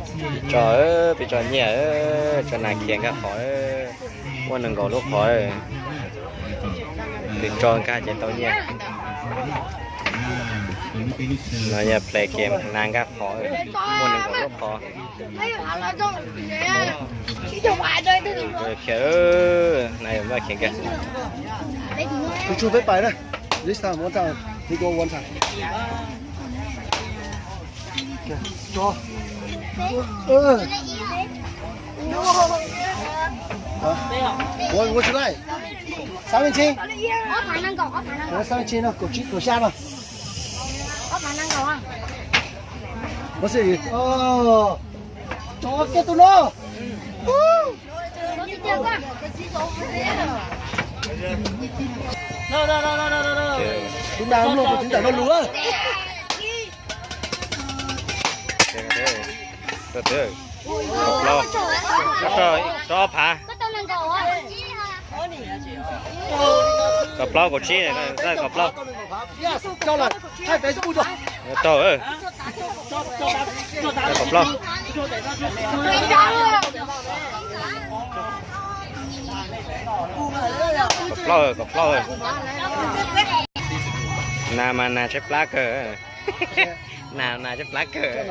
Tso, peb tso nyiaj, tso nas khiav nkag qhov, muaj nees nkaum lub qhov. Twb tso nkag ces tau nyiaj. No yog play game nas nkag qhov, muaj nees nkaum lub qhov. Khiav, nas yuav npaj khiav nkag. Chu chu peb pais na. This time, one time. We go one time. Cho. Ua ua tsis laij. Xav me ntsis. Xav me ntsis no, kaum tsib kaum xya no. Ua xwb. Cov kiag tus no. Tus nas luag tus txiv ntawm no lus. Rau ob phav. Kaum plaub kaum tsib, kaum plaub. Tau, kaum plaub. Kaum plaub, kaum plaub. Nas mas nas tshaib plab kawg. Nas nas tshaib plab kawg.